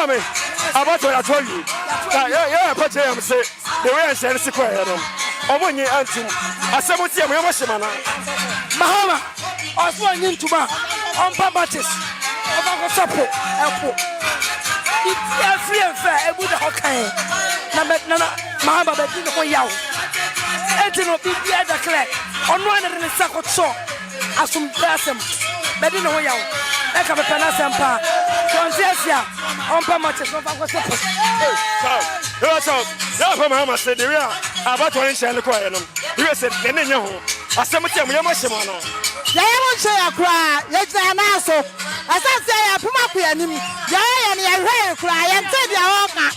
Maame, abatoɔ yɛato awie. Na yɛ yɛ pɛ kyerɛ yɛn se the way nhyɛ no si kɔɛ no, ɔmo nye antum. Asɛm nti yɛ mo yɛn mo hye ma na. Mahama ɔso ɔnye ntum a ɔmpa matches ɔfa kɔsɔ po ɛpo biribi afiri mfɛ emu da hɔ kan na bɛ nana Mahama bɛdi ne ho yaw enti no biribi ada clear ɔno a na de ne nsa kɔtɔ asomdwe asɛm bɛdi ne ho yaw ɛka pɛpɛ n'asɛm paa sɛ ɔnte ase a ɔmpa matches na ɔfa kɔsɔ po. Yɛ sɛ yɛ pɛ Mahama se the way a abatoɔ no nhyɛ no kɔɛ no, the way sɛ n'ani nye ho. Asɛm nti yɛ mo yɛn mo hye mo anaa? Yɛyɛ mo nhyɛ yɛ koraa, yɛgyina yɛn nan so. Ɛsiane sɛ yɛyɛ apem akɔ yɛn anim, deɛ ɔyɛ no yɛhwɛ yɛn koraa, yɛntee deɛ ɔreka.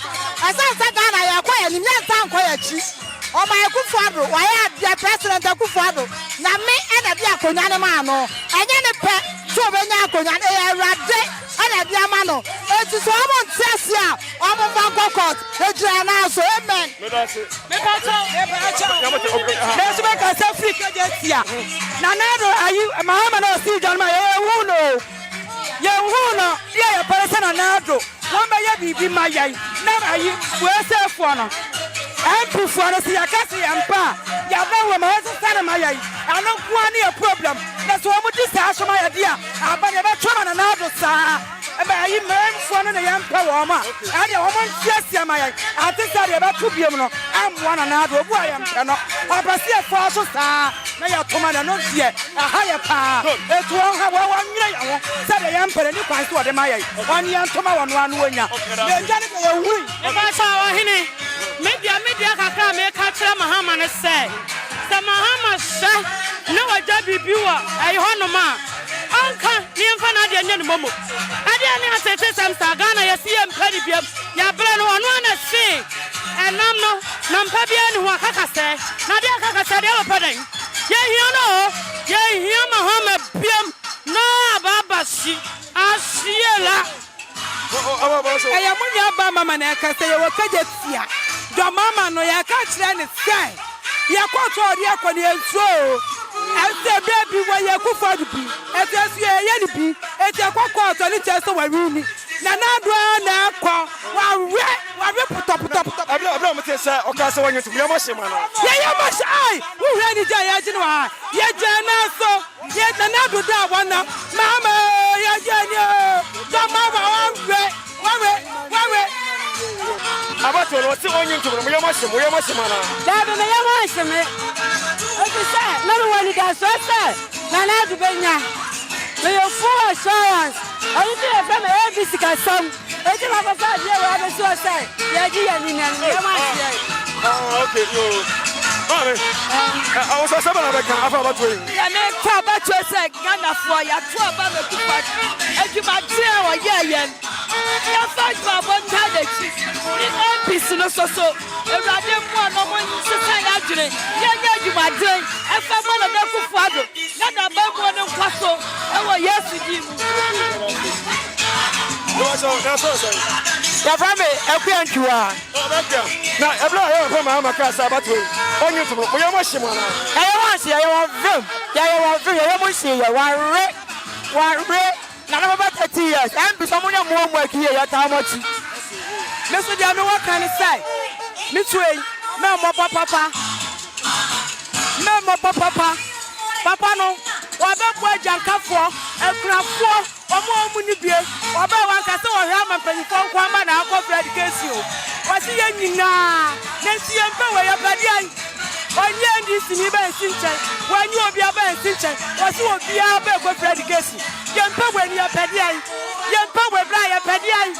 Ɛsiane sɛ Ghana yɛrekɔ yɛn anim, yɛnsan nkɔ yɛn akyi. Ɔman Akufo Addo, wayɛ adeɛ, President Akufo Addo, Nyame na ɛde akonnwa no maa no. Ɛnyɛ ne pɛ sɛ ɔbɛnya akonnwa no, ɛyɛ Awurade na ɛde ama no. Enti sɛ wɔn nte aseɛ a, wɔn mfa nkɔ court. Yɛgyina yɛn nan so. Amen. Mepakyɛw, me nso mɛkasa firi Kejetia. Nana Addo ayi Mahama na ɔsii dwa no ma yɛn yɛnhuu no o. Yɛnhuu no. Deɛ yɛpɛ ne sɛ Nana Addo wɔn bɛyɛ biribi ma yɛn na ayi USA foɔ no, MP foɔ no sɛ yɛka sɛ yɛmpɛ a yɛaba wɔ ma wɔnsesa no ma yɛn. Ɛno nko ara ne yɛ problem. Na sɛ wɔn di saa so ma yɛ deɛ a, aba no yɛbɛtwe ma Nana Addo saa. Ɛbɛ ayi mmeranfoɔ no na yɛmpɛ wɔn a, ɛdeɛ wɔn nteaseɛ ma yɛn. Ate sɛ deɛ yɛbɛto biom no ɛmmoa Nana Addo. Obu a yɛmpɛ no. Ɔpɛ sɛ yɛfaa so saa na yɛto ma no, ɛno deɛ ɛha yɛ paa. Ɛtu wɔn ha wɔn wɔnwene yɛn ho sɛdeɛ yɛmpɛ no, ɛni kwan sɛ wɔde ma yɛn. Wɔn yɛnto ma wɔn ano wɔnya. Na agya no deɛ yɛnhui. Mepakyɛw ɔhene, me deɛ me deɛ kakra a meka kyerɛ Mahama ne sɛ, sɛ Mahama hyɛ na wagya biribi wɔ ɛyi hɔ nom a, ɔnka ne yɛmfa n'adeɛ nyɛ ne momo. Ɛdeɛ ne atetesɛm saa, Ghana yɛse yɛmpɛ ne biam, yɛabrɛ no, ɔno ara na ɛsee ɛnam no, na mpa biara nni ho, aka kasɛɛ, na adeɛ aka kasɛɛ deɛ wopɛ dɛn? Yɛnhia no oo, yɛnhia Mahama biam, na abaaba hyi, ahyiela. Ɛyɛ mo nua ba mama na ɛka sɛ yɛwɔ kagya tia dɔ mama no yɛka kyerɛ no sɛ yɛkɔ so a ɔde akɔ no yɛnsuro o ɛsɛ berɛ bi wɔyɛ Akufo Addo bi ɛsɛ nso yɛyɛ no bi enti ɛkɔ kɔɔto ɛno kyerɛ sɛ wawini Nana Addo ara na ɛkɔ wawe wawe pɔtɔpɔtɔpɔtɔ. Ɛberɛ a wɔtee sɛ ɔkaa sɛ wɔnyɛ ntom, yɛn mo hye mo anaa? Yɛyɛ mo hye ai wohwɛ anigye a yɛgye no wɔ ha yɛgyina nan so. Yɛ Nana Addo da a wɔnam mama oo yɛ gye ani oo dɔ mama wawe wawe wawe. Abatoɔ no ɔse ɔnyi ntom no mo yam ahye mo yam ahye mo anaa? Daabi me yam anhye me efisɛ na mewɔ anidasoɔ sɛ Nana Addo bɛnya. Meyɛ full assurance ɛno nti na yɛfrɛ me AB sikasɛm. Enti makɔfa adeɛ wei abɛsi hɔ sɛ yɛregye yɛn ani nnɛ no, me yam ahye yɛn. Ah, okay, yo. Maame, awosɔ sɛ bɛna bɛka afa abatoɔ yi ho. Deɛ meka abatoɔ sɛ Ghanafoɔ yɛato aba ma Akufo Addo adwumaden a ɔyɛɛ yɛn yɛmfa adwumabɔ ntaa n'akyi ne MPs no nso so Awurade mmoa na ɔmo nsesa yɛn adwene yɛnyɛ adwumaden ɛfa ma Nana Akufo Addo na n'amammuo no nkɔ so ɛwɔ Yesu din mu. Yɛfrɛ me Akua Ntwiwa. Na ɛberɛ a yɛwɔ pɛ maa ma kaa sɛ abatoɔ yi ɔnye ntom no, mo yam ahye mo anaa? Yɛyɛ wɔn hye, yɛyɛ wɔn vem, yɛyɛ wɔn vem, yɛyɛ mo hye yɛ wɔawe, wɔawe. Nana bɛba 30 years, MP sɛ ɔmo nyɛ mmoa mu akyi yie, yɛtaa ɔmo akyi. Me nso deɛ mewɔ ka ne sɛ, me tue yi, mɛmmɔbɔ papa, mɛmmɔbɔ papa, papa no, wɔbɛboa agyankafoɔ, akunafoɔ, wɔn a wɔn nni bie, wɔbɛɛ wanka sɛ wɔhwɛ ama mpanyinfoɔ nko ama na akɔ free education o, wɔse yɛn nyinaa, nanso yɛn mpɛ wei, yɛpɛ deɛn? Ɔnyi NDC ni bɛ nsi nkyɛn, wɔnyi obia bɛ nsi nkyɛn, wɔse obiara bɛ kɔ free education, yɛn mpɛ wei no yɛpɛ deɛn? Yɛn mpɛ wei bra yɛpɛ deɛn?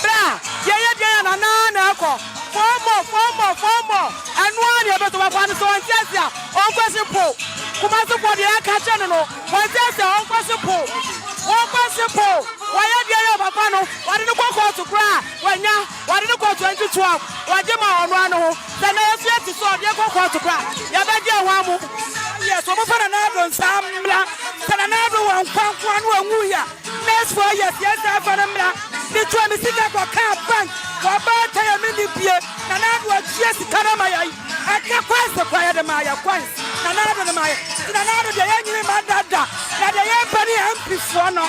Bra yɛyɛ deɛn a nana na ɛkɔ, four more, four more, four more, ɛno ara na yɛbɛtɔ, papa no sɛ ɔnte ase a ɔnkɔsi po, Kumasi foɔ deɛ yɛka kyerɛ no no, wɔnte ase a ɔnkɔsi po, wɔnkɔsi po, wɔyɛ deɛn a papa no wɔde no kɔ kɔɔto koraa a wanya, wɔde no kɔ 2012 wɔgye ma ɔno ara ne ho, sɛ nnɛ yɛso yɛte so a ɔde yɛn kɔ kɔɔto koraa a yɛbɛgye ɛho amo. Yes, wɔmfa Nana Addo nsa mmra, sɛ Nana Addo wɔ nkwa nko ara na wanwui a, next 4 years yɛn nsa mfa no mmra. Metua me sika kɔ kaa bank, wɔbaatan a menni bie, Nana Addo atua sika no ama yɛn, ɛka coins koraa yɛde maa yɛ coins, Nana. Nana Addo no ma yɛ. Nti Nana Addo deɛ yɛnyini mma da da. Na deɛ yɛmpɛ ne MP foɔ no.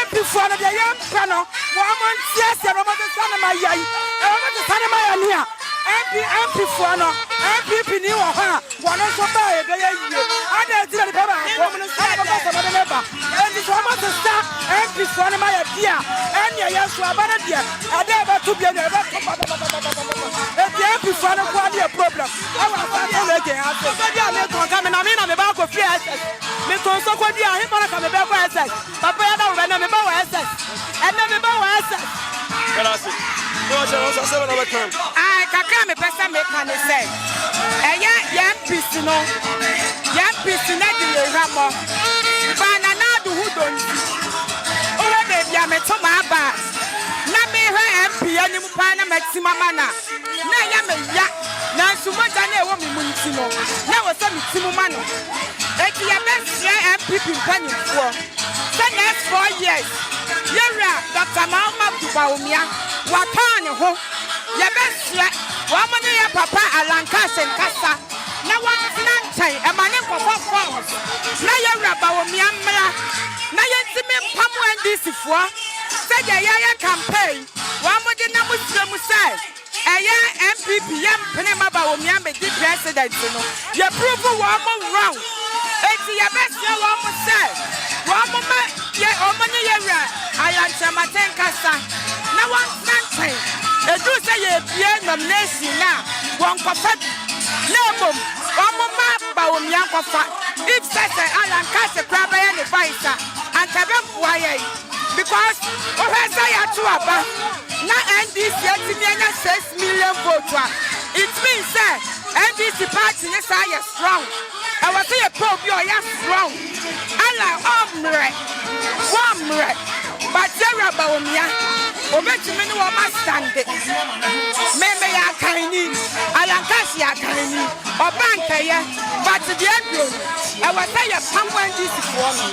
MP foɔ no deɛ yɛmpɛ no wɔn nte aseɛ na wɔn sesa no ma yɛn. Wɔn sesa no ma yɛn a MP MP foɔ no NPP ni wɔ hɔ a wɔn nso ba a ɛbɛyɛ yie. Adɛn nti na nipa baako ɛna bɛkɔ sɛ wɔde ne ba. Enti sɛ wɔn sesa MP foɔ no ma yɛ deɛ a ɛnneɛ yɛn nso aba no deɛ ɛda a ɛbɛto bio no ɛbɛto babababababa. Enti MP foɔ no nko ara ne yɛ problem. Ɛwɔ Asante region ha se. Sɔkɔdua a metɔn ka me na me na me ba akɔ fie SS. Metɔn sɔkɔdua ahefa na ka me bɛkɔ SS. Papa yi adaworo ɛnɛ me ba wɔ SS. Ɛnɛ me ba wɔ SS. Yɛda ase. Me wɔ kyɛ no nso asɛm na bɛka. Ae kakra a mepɛ sɛ meka ne sɛ ɛyɛ yɛn MPs no yɛn MPs no adi yɛn hwammɔ ba Nana Addo ho dɔ nti wohwɛ baabi a meto m'aba a na mehwɛ MP anim paa na matim ama no a na ɛyɛ me ya, nanso mogya no a ɛwɔ me mu nti no, na ɛwɔ sɛ meti mu ma no. Enti yɛbɛsrɛ NPP mpanimfoɔ sɛ next 4 years, yɛwura Doctor Mahamadou Bawumia, watɔn ne ho. Yɛbɛsrɛ wɔn ne yɛ papa Alan Cash nkasa na wɔntena nkyɛn ɛma ne nkɔfɔ forms na yɛwura Bawumia mmra na yɛntumi mpamo NDC foɔ sɛdeɛ yɛyɛ campaign. Wɔn de nam serɛ mu sɛ ɛyɛ NPP yɛ mpene ma Bawumia mmɛdi president no, yɛ prove wɔn wrong. Enti yɛbɛsrɛ wɔn sɛ wɔn ma yɛ wɔn ne yɛ wura Alan Kyerematen nkasa na wɔntena nkyɛn. Ɛduru sɛ yɛrebue nomination no a, wɔnkɔfa bi na mmom wɔn ma Bawumia nkɔfa. If sɛ sɛ Alan Cash koraa bɛyɛ ne vice a, anka ɛbɛboa yɛn. Because wohwɛ sɛ yɛato aba na NDC atumi anya 6 million vote a, it means sɛ NDC party ne saa yɛ strong. Ɛwɔ sɛ yɛpɛ obi a ɔyɛ strong. Ala ɔmmerɛ, wɔmmerɛ, but yɛwura Bawumia, obetumi ne wɔn asande. Me meyɛ akanni, Alan Cash yɛ akanni, ɔba nkɛyɛ, but deɛ aduro no, ɛwɔ sɛ yɛpam NDC foɔ no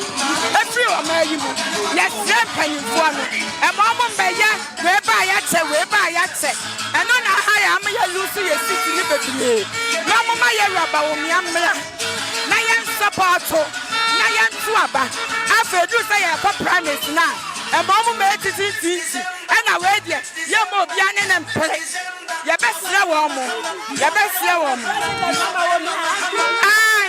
efiri ɔman yi mu. Yɛsrɛ mpanyinfoɔ no, ɛma ɔmo mbɛyɛ wei ba a yɛakyɛ, wei ba a yɛakyɛ. Ɛno na aha yɛ ama yɛ lose yɛ seat ne bebree. Na ɔmo ma yɛwura Bawumia mmra na yɛn support na yɛnto aba. Afei duru sɛ yɛkɔ primaries no a, ɛma ɔmo ma etiti ntinti. Ɛna wei deɛ yɛmma obiara ne ne mpere. Yɛbɛsrɛ wɔn mo, yɛbɛsrɛ wɔn mo. Ae,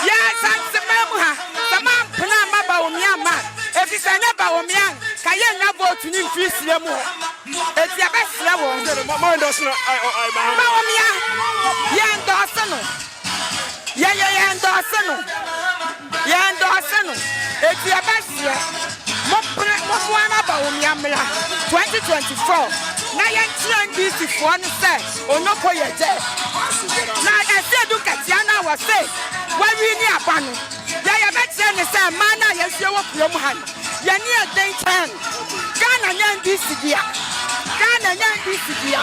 yɛ Asanteman mu ha, sɛ moampene amma Bawumia amma a, ɛfiri sɛ ɛnyɛ Bawumia nka yɛnnya vote no mfiri serɛ mu hɔ. Enti yɛbɛsrɛ wɔn. Bawumia, yɛndɔɔse no. Yɛyɛ yɛndɔɔse no. Yɛndɔɔse no. Enti yɛbɛsrɛ mompene mommoa ma Bawumia mmra 2024 na yɛnkyerɛ NDC foɔ no sɛ Onoko yɛ gyɛ. Na ɛsɛ edu nkatia no a wɔse wawi ne aba no, yɛ yɛbɛkyerɛ ne sɛ mmaa no a yɛahyia wɔ kurom ha no, yɛne ɛden kyɛn no. Ghana nyɛ NDC dea. Ghana nyɛ NDC dea.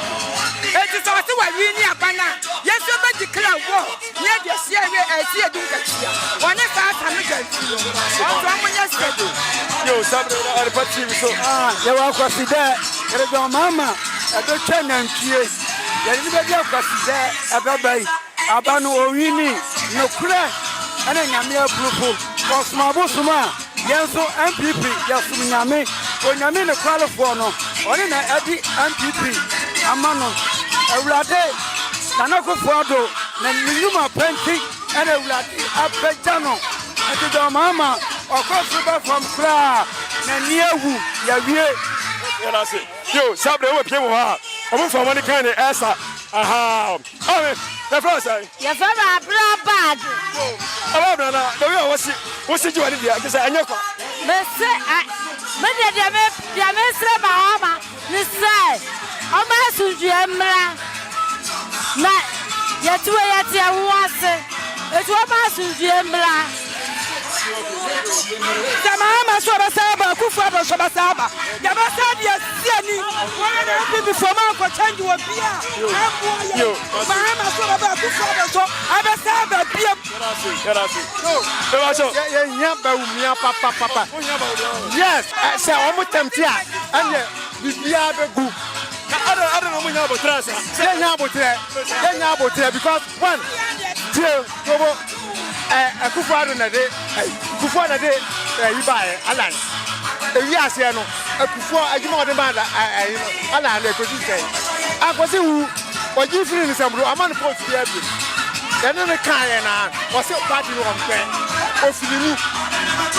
Enti sɛ ɔse wawi ne aba no a, yɛn nso yɛbɛdi kra wɔ ne yɛde ahyia awie ɛsɛ edu nkatia. Wɔne saa Sami Gyamfi no, wɔn nso wɔn nyɛ steady. Yo, Sabre na Adepa TV so. Ah, yɛwɔ akwasidɛ, yɛde John Mahama ɛbɛtwa nantwie, yɛde no bɛdi akwasidɛ ɛbɛba yi, aba no ɔnwini, nokorɛ ɛna Nyame aburufo, ɔsom abosom a, yɛn nso NPP yɛsom Nyame, Onyame nokwarefoɔ no, ɔne na ɛde NPP ama no, Awurade Nana Akufo-Addo na ne nnwuma pa nti ɛna Awurade apagya no, nti John Mahama ɔkɔ soro ba fam koraa n'ani awu, yɛawie. Yɛda ase. Yo, saa berɛ wɔ pie mu hɔ a, ɔmo mfa wɔn kan ne ɛsa. Aha. Ɔme, yɛfrɛ wo sɛn? Yɛfrɛ me Abena Baade. Ɔba Abena na the way a wɔsi wosi gye w'ani deɛ, nti sɛ ɛnyɛ kwa. Mese ɛ, me deɛ deɛ me deɛ mesrɛ Mahama ne sɛ ɔma asomdwoeɛ mmra na yɛte wei yɛte yɛn ho ase enti ɔma asomdwoeɛ mmra. Sɛ Mahama so ɔbɛsan aba, Akufo Addo nso bɛsan aba. Yɛbɛsan de asi ani. Wɔn na NPP foɔ ma nkɔ change wɔ bi a ɛmmoa yɛn. Mahama so ɔbɛba, Akufo Addo nso ɛbɛsan aba biam. Yɛhia Bawumia papapapa. Yes, sɛ wɔn tɛmte a, ɛneɛ biribiara bɛgu. Yɛhia abotrɛ, yɛhia abotrɛ because one, tie, tobo, Ɛ Akufo Addo na ɛde ɛ Kufuor na ɛde ɛyi baeɛ Alan. Ewi aseɛ no Kufuor adwuma a ɔde maa ɛ ɛyi no Alan no ekosi sɛn? Ankosi wu ɔgye firi ne nsam do ama no post biara bio. Yɛne no kaeɛ na ɔse party no ɔmpɛ. Ofiri mu.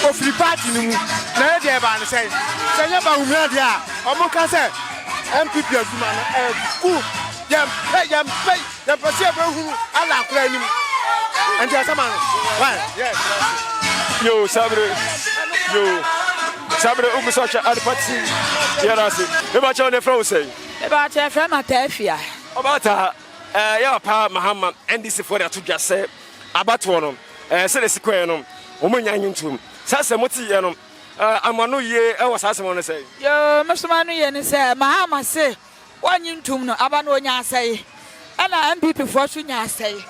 Ofiri party no mu. Na yɛ deɛ ɛbaa no sɛn? Sɛ ɛnyɛ Bawumia deɛ a ɔmo nka sɛ NPP adwuma no agu. Yɛmpɛ yɛmpɛ. Yɛmpɛ sɛ yɛbɛhunu Allah koraa anim. Ɛnti asɛm ano. Why? Yes. Yo, sabre. Yo. Sabre ugu so hwɛ Adepa TV. Yɛda ase. Meba kyɛw ne frɛ wo sɛn? Meba kyɛ frɛ ma Taafia. Ɔba taa eh, yɛ papa Mahama NDC foɔ de ato dwa sɛ abatoɔ no eh, sɛdeɛ si kɔɛ no wɔn nya nye ntom. Saa sɛ mote yɛ no eh, ama no yie ɛwɔ saa asɛm no sɛn? Yo, me so ma no yie ne sɛ Mahama se Wɔnnye ntom no, aba no ɔnya asɛe, ɛna NPP foɔ nso nya asɛe.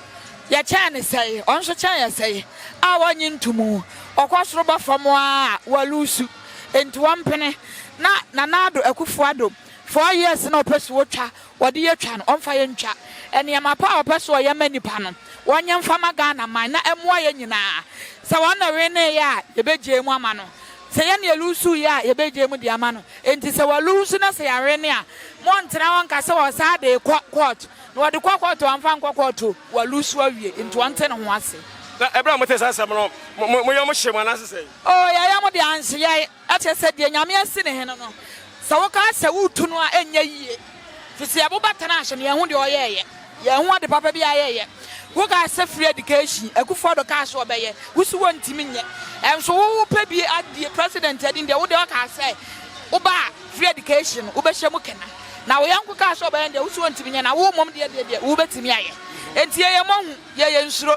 Yɛkyɛn no sɛe, ɔno nso kyɛn yɛ sɛe a wɔnnye ntom. Ɔkɔ soro ba fam ara a, waluusu. Enti wɔmpene na Nana Addo Akufo Addo four years na ɔpɛ so ɔtwa, wɔde yɛ twa no, ɔmfa yɛ ntwa. Nneɛma pa a ɔpɛ so ɔyɛ ma nnipa no, wɔnyɛ mfa ma Ghana man na ɛmmoa yɛn nyinaa. Sɛ wɔn na weneeɛ a, yɛbɛgyae mu ama no. Sɛ yɛn na yɛluusuiɛ a, yɛbɛgyae mu de ama no. Enti sɛ waluusu na sɛ yɛawene a, montena hɔ nka sɛ ɔsan de rekɔ kɔɔto. Na ɔde kɔ kɔɔto a, ɔmfa nkɔ kɔɔto o, waluusu awie, enti ɔnte ne ho ase. Na ɛberɛ a motee saa asɛm no, mo mo yam hyee mo anaasɛ sɛn? O, yɛn yam deɛ anhye yɛn. Kyerɛ sɛ, deɛ Nyame asi ne hene no, sɛ woka sɛ woretu no a, ɛnyɛ yie. Firi sɛ yɛbo bɛtena ase no, yɛnhu deɛ ɔyɛeɛ. Yɛnhu ade papa biara yɛeɛ. Wokaa sɛ free education, Akufo Addo kaa sɛ ɔbɛyɛ, wo se wontumi nyɛ. Ɛnso wo wopɛ bi adie, president adi no deɛ, wo deɛ wokaa sɛ woba a free education no wobɛhyɛ mu kena. Na wo yɔnko kaa sɛ ɔbɛyɛ no deɛ, wo se wontumi nyɛ, na wo mmom deɛ deɛ deɛ wobɛtumi ayɛ. Enti yɛyɛ mmɔhu, yɛyɛ nsuro.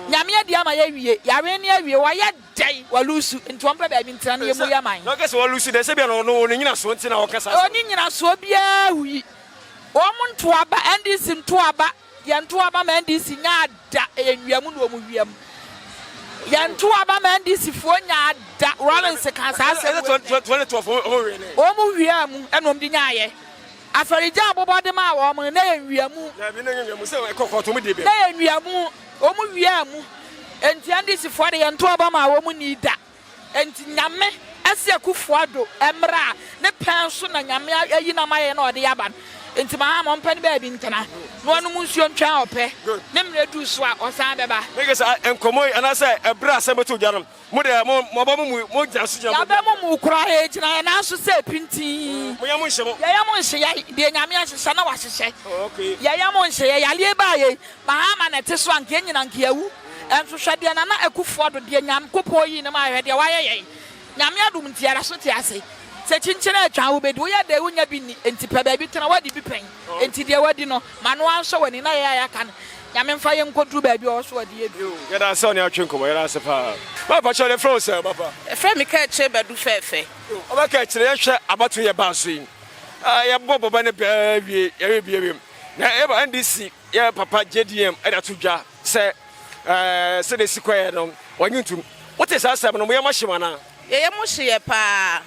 Nyame adi ama yɛawie, yɛawene awie, wayɛ dɛn? Walusu, nti ɔmpɛ baabi ntena na yɛmmu yɛn man. Na ɔka sɛ walusu deɛ, sɛ ebia na ɔno ɔnni nyinasoɔ nti na ɔka saa asɛm no. Ɔnni nyinasoɔ biara hui. Wɔn nto aba, NDC nto aba, yɛn nto aba ma NDC nya ada, ɛyɛ nwiamu na wɔn wiam. Yɛn nto aba ma NDC foɔ nya ada, Rawlings ka saa asɛm wei nnɛ. Wɔn wiaa mu ɛna wɔn de nyaayɛ. Afɛrigya abobɔ de maa wɔn no, na ɛyɛ nwiamu. Na ɛyɛ nwiamu, wɔn wiaa mu. Enti NDC foɔ de yɛn nto aba maa wɔn nii da. Enti Nyame se Akufo Addo mmra a, ne pɛn so na Nyame ayi no ama yɛn na ɔde aba no. Enti Mahama ɔmpɛ ne baabi ntena na ɔnom nsuo ntwɛn ɔpɛ, ne mmerɛ duru so a ɔsan bɛba. Meka sɛ nkɔmmɔ yi anaasɛ ɛberɛ a asɛm bɛtoo dwa no, mo deɛ mo mo aba mo mu mo gyina so gyina mo. Yɛaba mo mu koraa, yɛgyina yɛn nan so sɛ pintinn. Mo yam nhye mo. Yɛn yam nhye yɛn, deɛ Nyame ahyehyɛ na wahyehyɛ. Yɛn yam nhye yɛn, yareɛ baa yɛn, Mahama na ɛte so a anka yɛn nyina anka yɛawu. Nso hwɛ deɛ Nana Akuffo Addo deɛ Nyankopɔn yii no maa hwɛ deɛ wayɛ yɛn. Nyame adom nti yɛda so te ase. Sɛ kyinkyin atwa a wobɛdi, woyɛ dɛn wonya bi nni, enti pɛ baabi tena, woadi bi pɛn, enti deɛ woadi no ma no ara nsɔ w'ani na yɛn a yɛaka no Nyame mfa yɛn nkɔduru baabi a ɔwɔ so ɔde yɛn duru. Yɛda ase ɔne atwe nkɔmmɔ yɛda ase paa. Papa kyɛw deɛ frɛ wo sɛn papa? Yɛfrɛ me Kaakyire Badu Fɛɛfɛ. Ɔba Kaakyire yɛnhwɛ abatoɔ yi ɛbaa so yi yɛbɔ bɔbɛ ne bɛɛ wie yɛwe bie wiem na yɛba NDC Yɛn papa JDM de ato dwa sɛ sɛdeɛ ɛsi kɔeɛ no wɔnye ntom. Wote saa asɛm no, mo yam ahye mo anaa? Yɛ yam hyeɛ paa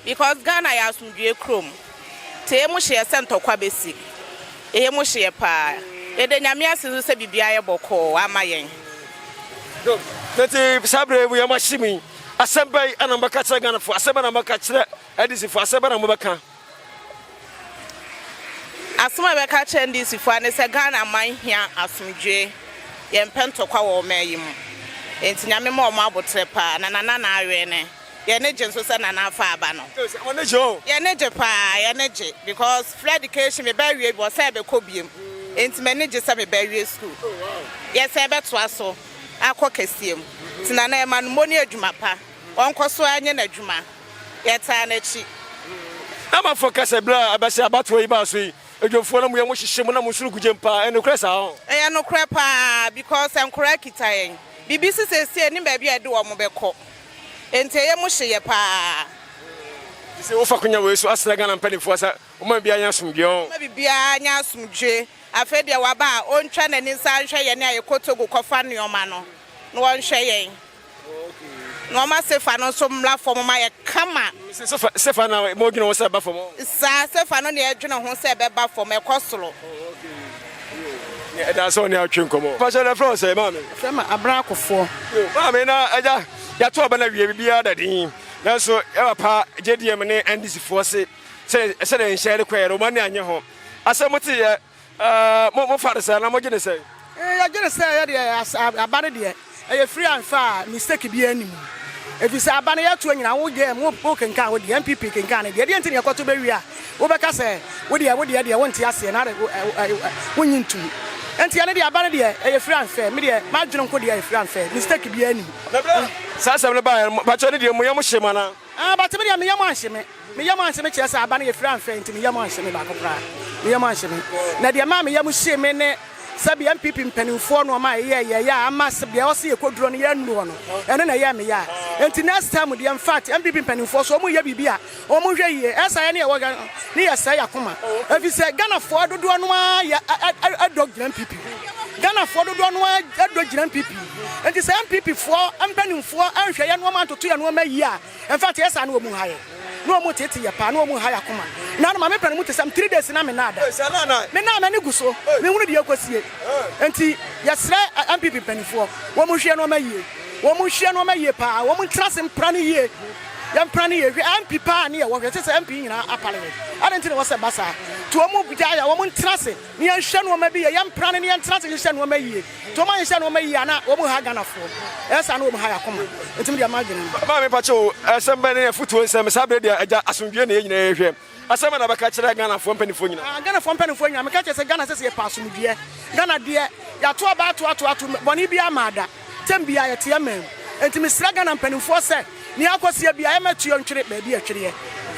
because Ghana yɛ asomdwoeɛ kurom nti yɛ yam hyeɛ sɛ ntɔkwa bɛsi. Yɛ yam hyeɛ paa. Yɛda Nyame ase nso sɛ biribiara yɛ bɔkɔɔ ama yɛn. Good. Na nti saa berɛ yi mo yam ahye mo yi, asɛm bɛn na mobɛka akyerɛ Ghanafoɔ? Asɛm bɛn na mobɛka akyerɛ NDC foɔ? Asɛm bɛn na mobɛka? Asɛm a yɛbɛka akyerɛ NDC foɔ ara ne sɛ Ghana man hia asomdwoe, yɛmpɛ ntɔkwa wɔ ɔman yi mu. Enti Nyame ma wɔn aboterɛ paa na Nana na awɛne. Yɛn ani gye nso sɛ Nana afa aba no. Yɛn ani gye paa, yɛn ani gye because free education me ba awie bi ɔsan bɛkɔ biom. Enti m'ani gye sɛ me ba awie school. Yɛsan bɛtoa so akɔ kɛseɛ mu. Nti Nana yɛma no mmɔ ne adwuma pa. Ɔnkɔ so ara nyɛ n'adwuma. Yɛtaa n'akyi. Amafo ka sɛ bere a ɛbɛsɛ abatoɔ yi baa so yi, Edwomfoɔ no mo yam hyehye mo na mo nsuro gugyem paa, ɛyɛ nokorɛ saa ho? Ɛyɛ nokorɛ paa because nkoraa kita yɛn. Biribi si seesei yɛnnim baabi a yɛde wɔn bɛkɔ. Enti ɛyɛ mu hye yɛ paa. Nti sɛ wofa akonya wei so asrɛ Ghana mpaninfoɔ sɛ wɔma biribiara nyɛ asomdwoeɛ ho? Wɔma biribiara nyɛ asomdwoeɛ. Afei deɛ waba a, ɔntwa n'ani nsan nhwɛ yɛn a yɛkɔ Togo kɔfa nnoɔma no na ɔnhwɛ yɛn. Na ɔma sefa no nso mmra fam ma yɛ kama. Sefa, sefa na mo dwene ho sɛ ɛba fam. Saa, sefa no na yɛdwene ho sɛ ɛbɛba fam, ɛkɔ soro. Ɛda sɛ ɔne atwe nkɔmmɔ. Pakyɛ na ɛfrɛ wo sɛ maame? Ɛfrɛ me Abena Akofoɔ. Maame na agya yɛato aba no awie biribiara da din nanso yɛ papa JDM ne NDC foɔ se sɛ sɛdeɛ nhyɛ de kɔɛ no wɔn ani anye ho. Asɛm mo teeɛ mo mo fa no sɛ anaa mogye ne sɛn? Yɛgye no sɛ yɛ deɛ aba no deɛ ɛyɛ free and fair a mistake biara nni mu. Ɛfiri sɛ aba no yɛtoɔ nyinaa wo deɛ wo kenkan wo deɛ NPP kenkan ne deɛ deɛ nti na yɛkɔto bɛwie a wobɛka sɛ wo deɛ wo deɛ deɛ wonte aseɛ na wonnye ntom. Nti ɛno deɛ aba no deɛ ɛyɛ free and fair me deɛ m'adwene nko deɛ ɛyɛ free and fair mistake biara nni mu. Na berɛ a saa asɛm no baeɛ no mpakyɛw ne deɛ mo yam hyee mo anaa? Ah but me deɛ me yam anhye me. Me yam anhye me kyerɛ sɛ aba no yɛ firi amfɛ nti me yam anhye me baako koraa. Me yam anhye me. Na deɛ ɛmaa me yam hyee me ne sɛbi NPP mpanimfoɔ nnoɔma a ɛyɛɛ yɛɛ a ama sɛ deɛ ɛwɔ sɛ yɛkɔduro no yɛannuru hɔ no, ɛno na ɛyɛɛ me ya. Nti next time deɛ infact NPP mpanimfoɔ so wɔn yɛ biribi a wɔn nhwɛ yie. Ɛsa yɛne yɛwɔ Ghana ne yɛsɛe yɛn akoma. Ɛfiri sɛ Ghanafoɔ dodoɔ no ara yɛ dɔ gyina NPP. Ghanafoɔ dodoɔ no ara dɔ gyina NPP. Nti sɛ NPP foɔ mpanimfoɔ anhwɛ yɛn nnoɔma antoto yɛn nnoɔma yie a, In fact yɛ saa na wɔn ha yɛ na wɔn tete yɛ paa na wɔn ha yɛ akoma na no maame pɛ no mu te sɛm 3 days na me naa da me naa m'ani gu so me hunu deɛ ɛkɔsie nti yɛsrɛ NPP mpanimfoɔ wɔn nhwɛ nneɛma yie wɔn nhwɛ nneɛma yie paa wɔn ntena ase mpra no yie yɛmpra no yie hwɛ MP paa ne yɛwɔ hwɛ sɛ sɛ MP nyinaa apale yɛ adɛn nti na wɔ sɛ ba saa nti wɔn gya yɛ wɔn ntena ase Ne yɛnhwɛ nnoɔma bi yie, yɛmpra no ne yɛntena ase nhyehyɛ nnoɔma yie. Nti wɔn anhyehyɛ nnoɔma yie a na wɔn ha Ghanafoɔ. Ɛyɛ saa na wɔn ha yɛn akoma. Nti me deɛ m'adwene no. Maame mpakyɛ o, asɛm bɛn ne afutuo nsɛm, saa berɛ deɛ agya asomdwoeɛ na yɛn nyinaa yɛhwɛ. Asɛm bɛn na wobɛka akyerɛ Ghanafoɔ mpaninfoɔ nyinaa? Ah Ghanafoɔ mpaninfoɔ nyinaa, meka kyerɛ sɛ Ghana sɛsɛ yɛpɛ asomdwoeɛ. Ghana deɛ yɛato aba ato ato ato, bɔne biara mmaa da. Tɛm biara yɛte yɛn man mu. Enti mesrɛ Ghana mpanimfoɔ sɛ, nea akɔseɛ biara yɛmmɛ tuo ntwere baabi a ɛtwereɛ.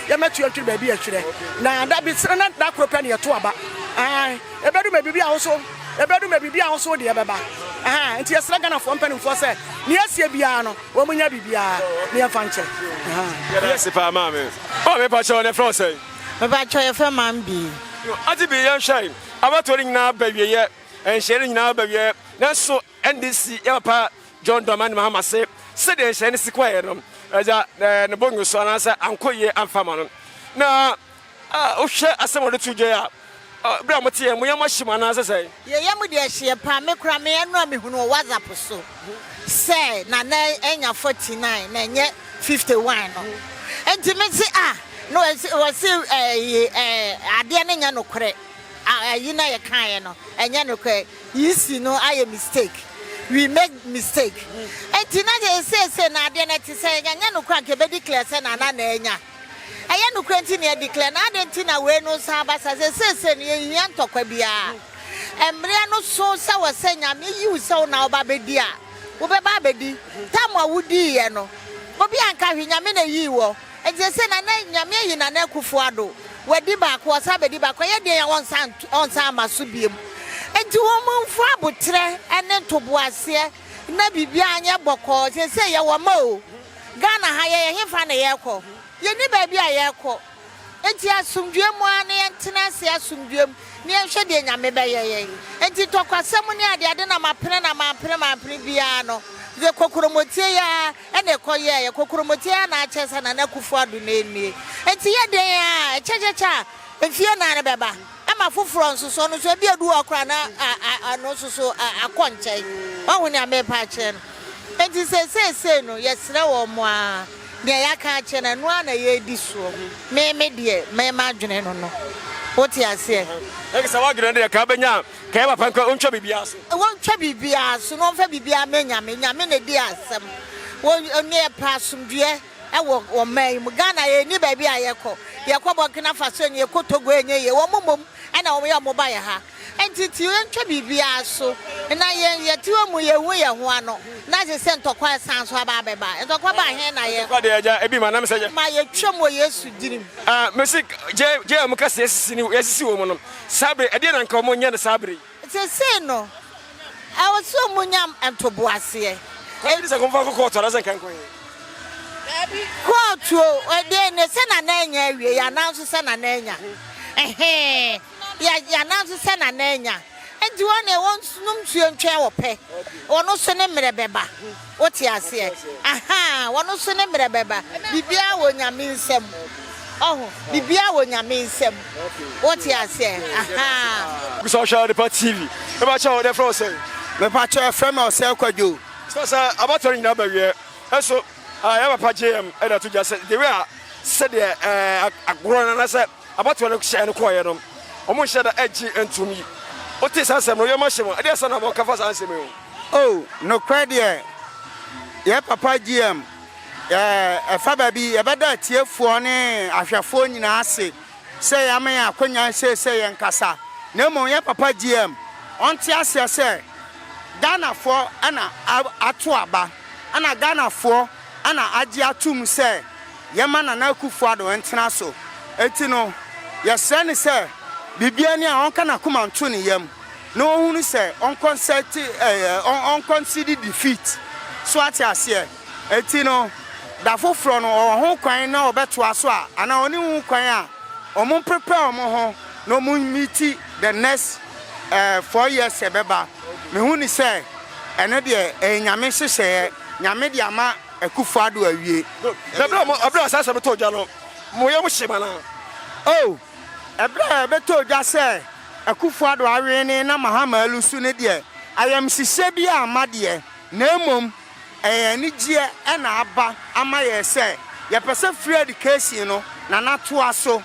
Yɛmmɛ tuo ntwere baabi a ɛtwerɛ. Na da bi sere na da koro pɛ na yɛto aba. Ae, ɛbɛdu mɛ biribi a wo nso, ɛbɛdu mɛ biribi a wo nso wo deɛ bɛba. Ahaa, enti yɛsrɛ Ghanafoɔ mpanimfoɔ sɛ, nea asie biara no, wɔn nyɛ biribiara na yɛmfa nkyɛ. Ahaa. Yɛda ase paa maame. Maame mpakyɛw na yɛfrɛ wo sɛn? Mepakyɛw yɛfrɛ maame Bii. Ate Bii yɛnhwɛ, abatoɔ no nyinaa ba awieɛ, nhyehyɛeɛ no nyinaa ba awieɛ, nanso NDC yɛ papa John Dramani Mahama se sɛdeɛ nhyɛn no si kɔeɛ no, agya ne bo nwoso anaasɛ ankɔ yie amfa ama no. Na wohwɛ asɛm a ɔde to dwa yi a, berɛ a moteɛ, mo yam ahye mo anaasɛ sɛn? Yɛ yam deɛ ɛhyeɛ paa, me koraa me ɛno a mehunu wɔ WhatsApp so sɛ Nana anya 49 na ɛnyɛ 51 no, nti me se ah, na wɔse ɛyi adeɛ no nyɛ nokorɛ, ayi na yɛkaeɛ no ɛnyɛ nokorɛ. Yisi no ayɛ mistake we make mistake nti na deɛ seesei no adeɛ no ɛte sɛ ɛnyɛ nokorɛ anka ɛbɛ declare sɛ Nana na anya ɛyɛ nokorɛ nti na yɛ declare na adɛn nti na wei no san ba saa sɛ seesei no yɛnhia ntɔkwa biara mmerɛ no so sɛ wɔ sɛ Nyame yi wo sɛ wo na woba bɛdi a wobɛba abɛdi tam a wodiiɛ no obi anka hwee Nyame na yii wɔ Enti sesei Nana Nyame ayi Nana Akufo Addo, wadi baako, ɔsan bedi baako, ɛyɛ deɛn a ɔnsan ɔnsan mma so biom. Enti wɔn mfa aboterɛ ne ntoboaseɛ na biribiara nyɛ bɔkɔɔ. Sesei yɛwɔ mma o, Ghana ha yɛyɛ hefa na yɛrekɔ? Yɛnni baabi a yɛrekɔ. Enti asomdwoeɛ mu ara na yɛntena ase asomdwoeɛ mu na yɛnhwɛ deɛ Nyame bɛyɛ yɛn. Enti ntɔkwasɛm ne adeade na mapene na mampene mampene biara no, deɛ kokromotie yi ara Ɛna ɛkɔ yɛɛ kokromoti ara na akyɛ sɛ Nana Akufo Addo na ɛnnie. Nti yɛ dɛn ara a, ɛkyɛkyɛkyɛ a, mfie nan no bɛba. Ɛma foforɔ nso so, ɔno nso ebi adu hɔ koraa na ɔno nso so akɔ nkyɛn. Wahu nea merepa akyerɛ no? Nti seeseesei no, yɛsrɛ wɔn ara, nea yɛaka akyerɛ no, ɛno ara na yɛredi soɔ. Me, me deɛ, me m'adwene no no. Wote aseɛ? Ɛnka sɛ w'adwene no deɛ, ka wobɛnya a, Kɛyɛ papa nka ontwa biribiara so. Wɔntwa biribiara so na wɔmfa biribiara mma Nyame. Nyame na ɛdi asɛm. Wɔ ne yɛpɛ asomdwoeɛ wɔ ɔman yi mu. Ghana yɛnni baabi a yɛkɔ. Yɛkɔ Burkina Faso ɛnyɛ yie, yɛkɔ Togo ɛnyɛ yie. Wɔn mmom na wɔn yɛ wɔn ba yɛ ha. Nti ti yɛntwa biribiara so na yɛn yɛte hɔ mu yɛnhu yɛn ho ano na gye sɛ ntɔkwa ɛsan so aba abɛba. Ntɔkwa ba he na yɛ. Ntɔkwa deɛ agya ebi ma nam sɛ yɛ. Ma yɛtwam wɔ Yesu dinim. Ah mesi gye gye a wɔn ka sɛ yɛsisi ne yɛsisi wɔn no. Saa bere, ɛdeɛn na anka wɔnyɛ no saa bere yi? Seesei no, ɛwɔ sɛ wɔnya ntoboaseɛ. Kwan bi sɛ nkɔmfa nkɔ kɔɔto anaasɛ nka nkɔ he? Daabi. Kɔɔto o, ɛdeɛn ne sɛ Nana anya awie, yɛanan nso sɛ Nana anya. Ɛhee, yɛ, yɛanan nso sɛ Nana anya. Enti wɔn deɛ wɔnnom nsuo ntwɛn ɔpɛ. Ɔno nso ne mmerɛ bɛba. Wote aseɛ? Ahaa, ɔno nso ne mmerɛ bɛba. Biribiara wɔ Nyame nsam. Ɔho, biribiara wɔ Nyame nsam. Wote aseɛ? Ahaa. Gu so ahwɛ Adepa TV. Mepakyɛw, yɛfrɛ wo sɛn? Mepakyɛw, yɛfrɛ me Ɔsɛe Kwadwo. Sɛ sɛ abatoɔ no nyinaa ba wie nso, yɛn papa JM de ato dwa sɛ the way a sɛdeɛ agorɔ no anaasɛ abatoɔ no hyɛɛ no kɔɔeɛ no, wɔn nhyɛ da gye ntom yi. Wotee saa asɛm no, yɛn ahyɛ mu. Ɛdeɛ sɛ na wɔka fa saa nsɛm yi ho? Oh, nokorɛ deɛ, yɛn papa GM, ɛfa baabi, yɛbɛda atiefoɔ ne ahwɛfoɔ nyinaa ase sɛ yɛama yɛn akwanya sei sɛ yɛnkasa. Na mmom yɛn papa GM, ɔnte aseɛ sɛ Ghanafoɔ na ato aba, ɛna Ghanafoɔ na agye atom sɛ yɛmma Nana Akufo Addo ntena so. Enti no, yɛsrɛ no sɛ biribiara ni a ɔnka n'akoma nto ne yam na ɔnhunu sɛ ɔnkɔnsɛte ɛɛ ɔnkɔnsidi defeat. So ate aseɛ? Enti no, da foforɔ no ɔwɔ ho kwan na ɔbɛtoa so a anaa ɔnni ho kwan a, wɔn prepare wɔn ho na wɔn meeti the next eh, 4 years ɛbɛba. Mehu ne sɛ ɛno deɛ ɛyɛ Nyame nhyehyɛeɛ. Nyame de ama Akufo Addo awie. Na berɛ a mo, berɛ a saa asɛm no tɔɔ dwa no, mo yam hye mo anaa? Oh, ɛberɛ a ɛbɛtɔɔ dwa sɛ Akufo Addo awene na Mahama alusu no deɛ, ayamhyehyeɛ biara amma deɛ, na mmom ɛyɛ anigyeɛ na aba ama yɛn sɛ yɛpɛ sɛ free education no Nana toa so,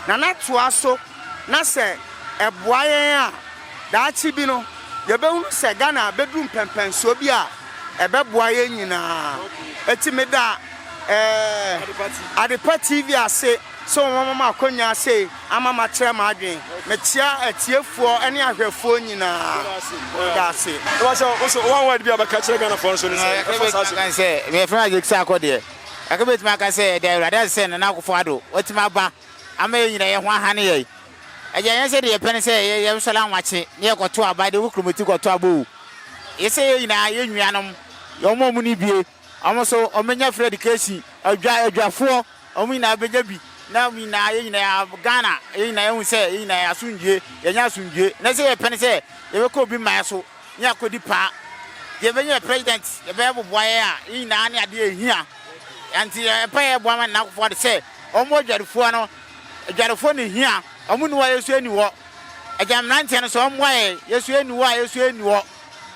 Nana toa so na sɛ ɛboa yɛn a, daakye bi no yɛbɛhunu sɛ Ghana bɛduru mpɛnpɛnsoɔ bi a ɛbɛboa yɛn nyinaa. Enti meda eh, Adepa TV ase sɛ wɔama me akonnwa sei ama makyerɛ m'adwene. Mekyea atiefoɔ ne ahwɛfoɔ nyinaa. Meda ase. Mepakyɛw, wo nso one word bi a wobɛka kyerɛ Ghanafoɔ nso ne sɛn? Ɛfa saa asɛm yi. Sɛ meyɛfrɛ no Isaac Sarko deɛ, ɛka bɛtumi aka sɛ yɛda Awurade ase sɛ Nana Akufo Addo watumi aba ama yɛn nyinaa yɛn ho ahane yɛn. Agya, ɛnyɛ sɛ deɛ yɛpɛ ne sɛ yɛsɔre anwakye na yɛkɔto aba de wo kuromoti kɔto aba o. Yɛ sɛ yɛn nyinaa yɛn nuanom, wɔn a wɔnni bie, wɔn nso wɔbɛnya free education, adwa, adwafoɔ, wɔn nyinaa bɛnya bi na wɔn nyinaa yɛn nyinaa Ghana yɛn nyinaa yɛhu sɛ yɛn nyinaa yɛ asomdwie, yɛnya asomdwie. Na sɛ yɛpɛ ne sɛ yɛbɛkɔ obi man so ne yɛakɔdi paa, yɛbɛnya president, yɛbɛyɛ boboa yɛn a, yɛn nyinaa ne adeɛ ɛhia. Nti yɛn mpaeɛ yɛbɔ ama Nana Akufo-Addo sɛ wɔmmɔ adwadifoɔ no Adwarefoɔ na ɛhia, wɔn nni hɔ a yɛn nso yɛnni hɔ. Agya mmeranteɛ no nso wɔmmoa yɛn, yɛn nso yɛnni hɔ a yɛn nso yɛnni hɔ.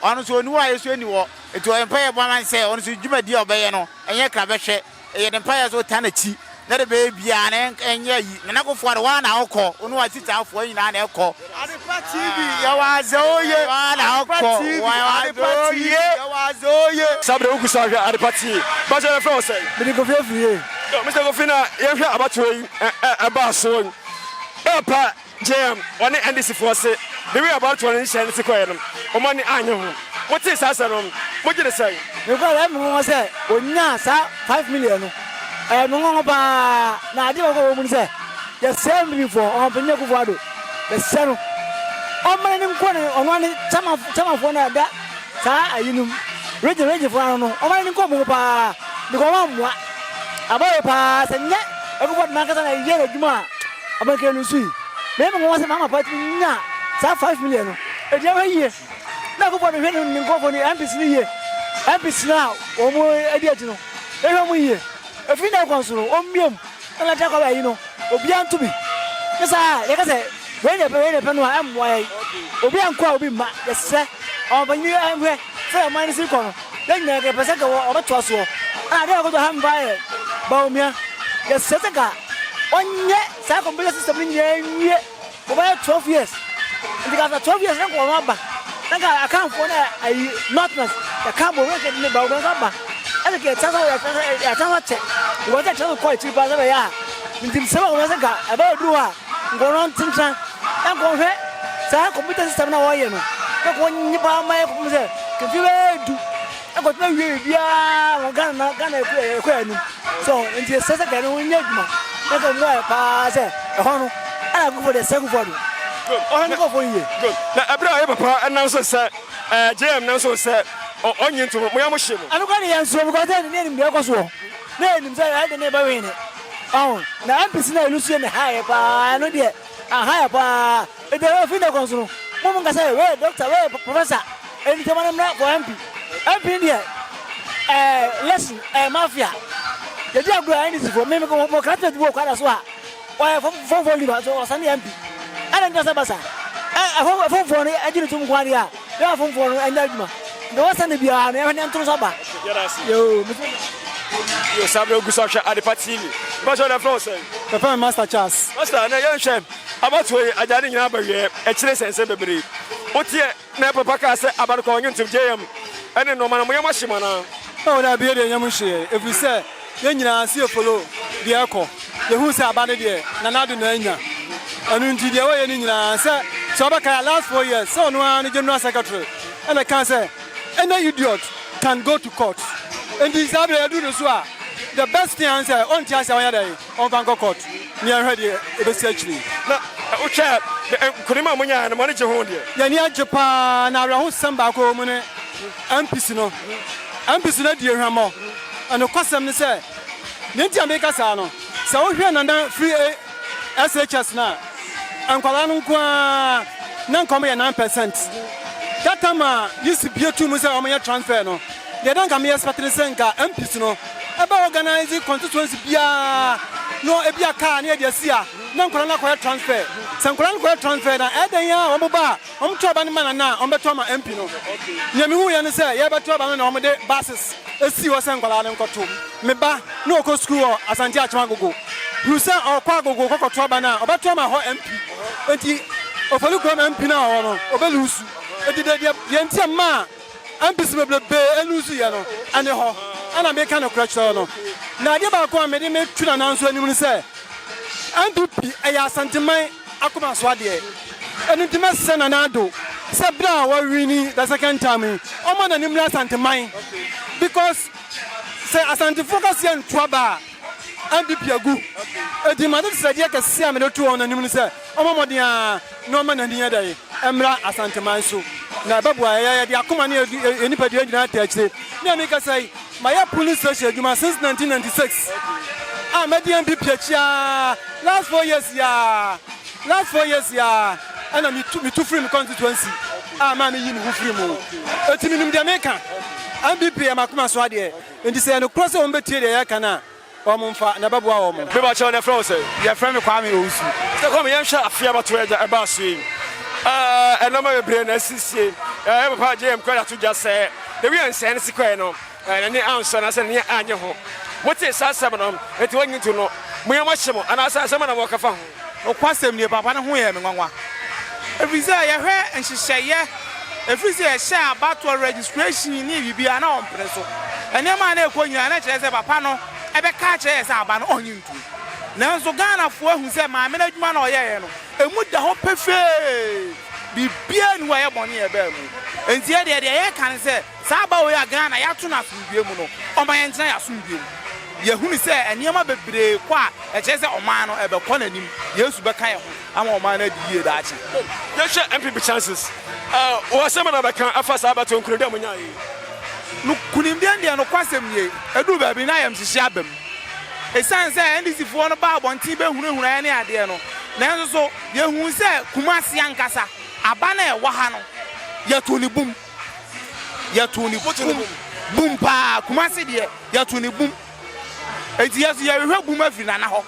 Ɔno nso ɔnni hɔ a yɛn nso yɛnni hɔ. Nti ɔyɛ mpaeɛ bɔ ama no sɛ ɔno nso dwumadie a ɔbɛyɛ no ɛnyɛ krabɛhwɛ. Yɛde mpaeɛ nso taa n'akyi na deɛ ɛbɛyɛ biara no ɛnyɛ ayi. Nana Akufo-Addo wo ara na wokɔ, wo ne w'akyitaafoɔ nyinaa na ɛkɔ. Adepa TV yɛwɔ adze oye. Adepa TV Adepa TV yɛwɔ adze oye. Saa berɛ wogu so ahwɛ Adepa TV. Mpakyɛ yɛfrɛ wo sɛn? Mede Kofi Afriyie. Yo, Mister Kofi na yɛnhwɛ abatoɔ yi ɛbaa soɔ yi. Ɛpa JM ɔne NDC foɔ se the way abatoɔ no nhyehyɛɛ no si kɔeɛ no wɔn ani annye ho. Motee saa asɛm no mogye no sɛn? Nokorɛ ɛyɛ me nwanwa sɛ ɔnyaa saa 5 million no, ɛyɛ me nwanwa paa, na adeɛ baako a ɛwɔ mu ne sɛ yɛsrɛ MPP foɔ, Ɔmanpanin Akufo Addo, yɛsrɛ no ɔmma n'ani nkɔ ne ɔno ara ne chairman chairmanfoɔ no a ɛda saa ayi no mu, region region foɔ ano no, ɔmma n'ani nkɔ wɔn ho paa because wɔn ammoa aba wei paa, sɛ nyɛ Akufo Addo n'ankasa na ɛyɛ n'adwuma a abankɛn no nso yi, meyɛ me nwanwa sɛ Mahama paa tumi nyaa saa 5 million no, ɛdi ahwɛ yie. Na Akufo Addo hwɛ ne nkurɔfoɔ no MPs no yie, MPs no a wɔn adi akyi no hwɛ wɔn yie. Ɛfiri nnɛ rekɔ nso no wɔmmue mu na lɛtɛ kɔ ayi no obiara nto bi. Nyɛ saa a yɛka sɛ wei na yɛpɛ wei na yɛpɛ no a ɛmmoa yɛn. Obiara nkɔ a obi mma. Yɛsrɛ ɔmanpanin nhwɛ sɛdeɛ ɔman no si rekɔ no yɛn nyinaa yɛpɛ sɛ nka wɔbɛtoa soɔ. Ɛna adeɛ baako nso ɛha me paa yɛ Bawumia. Yɛsrɛ sɛ nka ɔnyɛ saa computer system no nyinaa nwie. Wɔbɛyɛ 12 years nti ka after 12 years na nka wɔn aba na nka akanfoɔ na ayi northerners yɛka bɔ wɔn ne ba wɔn nso aba ɛna ka yɛtena so yɛtena so akyɛ wɔn sɛ kyerɛ so kɔ akyiri paa sɛ bɛyɛ a nti sɛ wɔn sɛ nka ɛbɛyɛ duru hɔ a nka wɔn ntentena na nka wɔn hwɛ saa computer system na wɔyɛ no na nka wɔn nye paa ma yɛ kɔpem sɛ kemfi bɛyɛ du ɛkɔtena wie biribiara wɔ Ghana na Ghana ɛkɔ ɛkɔ anim so nti ɛsɛ sɛ kɛne ho nyɛ adwuma na kɛ mmoa yɛ paa sɛ ɛhɔ no ɛna Akufo deɛ sɛ Akufo Addo ɔhwɛ ne nkurɔfoɔ yie. Good. Na ɛberɛ a yɛ papa ɛnam so sɛ ɛɛ JM nam so sɛ ɔnye ntom mo ya mo hye mo. Ɛno koraa deɛ yɛnsuro because ne yɛnim deɛ ɛkɔ soɔ na yɛnim sɛ ɛde ne bɛwene ɔho na MPs no a ɛlusu yɛ ne ha yɛ paa ɛno deɛ aha yɛ paa Enti ɛwɔ fi nnɛ kɔ nso no, mo mo nka sɛ wei yɛ doctor, wei yɛ professor, enti nti ɔma no mmra for MP. MP no deɛ, ɛɛ lesson, ɛyɛ mafia. Yɛdi agorɔ a NDC foɔ, me me mo classmate bi wɔ Kwada so a, ɔyɛ fɔmfɔ liver, so ɔsane yɛ MP. Ɛna nti na sɛ ba saa. Ɛfomfoɔ no gye no tom nko ara deɛ a, yɛn afomfoɔ no ɛnyɛ adwuma. Deɛ ɔwɔ Sunday biara no, yɛhwɛ ne ntono so aba. Yɛda ase. Yoo, me Yo, saa berɛ wogu so ahwɛ Adepa TV. Mepa kyɛw na ɛfrɛ wo sɛn? Yɛfrɛ me Master Charles. Master, ɛnɛ yɛnhwɛ abatoɔ yi, agya ne nyinaa aba wieɛ, akyire nsɛnsɛm bebree. Woteɛ na papa kaa sɛ aba no kɔ ɔnye ntom, JM, ɛne nnoɔma no, mo yam ahye mo anaa? Oh daabi yɛ deɛ yɛn yam nhyeɛ ɛfiri sɛ yɛn nyinaa nso yɛ follow deɛ ɛkɔ yɛhuu sɛ aba no deɛ Nana Addo na anya ɛno nti deɛ wɔyɛ no nyinaa sɛ sɛ wobɛkae a last 4 years sɛ ɔno ara ne general secretary ɛna ɛkaa sɛ any idiot can go to court nti saa berɛ yɛduru no so a the best thing ara ne sɛ ɔnte aseɛ a ɔnyɛ dɛn ɔmfa nkɔ court na yɛnhwɛ deɛ ɛbɛsi akyire yi. Na wohwɛ a nkonim a monyaeɛ no mo ani gye ho deɛ? Yɛn ani agye paa na awerɛhosɛm baako a ɛwɔ mu ne MPC no. MPC no adi hwammɔ. Nokwasɛm ne sɛ, nea enti a meka saa no, sɛ wohwɛ Nana firi SHS no a, nkwadaa no nko ara na nka wɔyɛ 9%. That time a Yisi bue too mu sɛ wɔnyɛ transfer no, deɛ na nka me expect ne sɛ nka MPs no ɛbɛ organise constituency biara no ebi a car ne yɛde asi a na nkwadaa no akɔyɛ transfer. Sɛ nkwadaa no kɔyɛ transfer no a, ɛyɛ dɛn ara a wɔn ba a, Wɔto aba no ma Nana a, wɔbɛto ama MP no. Nea mihuiɛ ne sɛ yɛrebɛto aba no na wɔde buses sii hɔ sɛ nkwadaa no nkɔto. Me ba, na ɔkɔ sukuu wɔ Asante Akyem Agogo. Hunu sɛ ɔrekɔ Agogo kɔkɔto aba no a, ɔbɛto ama hɔ MP. Enti Ofori Kurom MP no a ɔwɔ no, ɔbɛluusu. Enti deɛ deɛ nti a ɛmaa MPs bebrebe luusuiɛ no, ɛne hɔ. Ɛna meka nokorɛ kyerɛ wo no. Na adeɛ baako a mede meto Nana nso anim ne sɛ, NPP ɛyɛ Asanteman akoma so adeɛ. Ɛno nti mɛsrɛ Nana Addo sɛ berɛ a wawini the second time yi, ɔmma n'ani mmra Asanteman because sɛ Asantefoɔ ka sɛ yɛnto aba a, NPP agu. Enti m'adesrɛdeɛ kɛseɛ a mede to wɔn anim ne sɛ ɔmmɔ mmɔden ara na ɔmma n'ani nyɛ dɛn? Mmra Asanteman so na ɛbɛboa yɛn. Yɛde akoma ne yɛn nipadua nyinaa taa akyire. Me a mekasa yi, Mayɛ police station adwuma since 1996 a madi NPP akyi aa last 4 years yi aa last 4 years yi aa ɛna metu metu firi me constituency a maa meyi me ho firi mu eti menim deɛ meka NPP yɛ makoma so adeɛ nti sɛ yɛ nokorɛ sɛ wɔn bɛtie deɛ yɛka no a wɔn mfa na ɛbɛboa wɔn. Me ba kyɛw na yɛfrɛ wo sɛn? Yɛfrɛ me Kwame Owusu. Mister Kwame yɛnhwɛ afe abatoɔ agya ɛbaa so yi ɛɛ nnoɔma bebree na asisie ɛɛ papa JM kura de ato dwa sɛ the way nsɛɛ no si kɔɛ no ɛɛ n'ani ansɔ anaasɛ n'ani annye ho. Motee saa asɛm no enti wɔnye nto no mo yam ahye mo anaasɛ asɛm na wɔka fa ho? Nokwasɛm nie, papa no ho yɛɛ me nwanwa, ɛfiri sɛ yɛhwɛ nhyehyɛeɛ, ɛfiri sɛ yɛhyɛɛ abatoɔ registration ne biribiara na ɔmpene so. Nneɛma a na ɛkɔ nyinaa na ɛkyerɛ sɛ papa no bɛka akyerɛ yɛn sɛ aba no ɔnnye ntom. Nanso Ghanafoɔ ahu sɛ maame no adwuma no a ɔyɛeɛ no, ɛmu da hɔ pefee, biribiara nni hɔ a ɛyɛ bɔne a ɛbaa mu. Enti yɛn deɛ, deɛ yɛreka ne sɛ, Saa aba wei a Ghana yɛato no asomdwoeɛ mu no, ɔma yɛntena yɛn asomdwoeɛ mu. Yɛhunu sɛ nneɛma bebree kɔ a ɛkyerɛ sɛ ɔman no ɛbɛkɔ n'anim. Yesu bɛka yɛn ho ama ɔman no adi yie daakye. Yɛnhwɛ NPP chances. Wɔ asɛm na bɛka afa saa abatoɔ nkunimdie a monyaeɛ yi? No kunimdie no deɛ nokwasɛm nie, ɛduru baabi na ayamhyehye aba mu. Ɛsiane sɛ NDC foɔ no baa abɔnten bɛhunahunaeɛ ne adeɛ no, nanso so yɛhuu sɛ Kumasi ankasa aba no a ɛwɔ ha no, yɛtoo no bum. Yɛtoo no bum bum paa. Kumasi deɛ yɛtoo no bum. Enti yɛn nso yɛrehwɛ bum afiri Nana hɔ.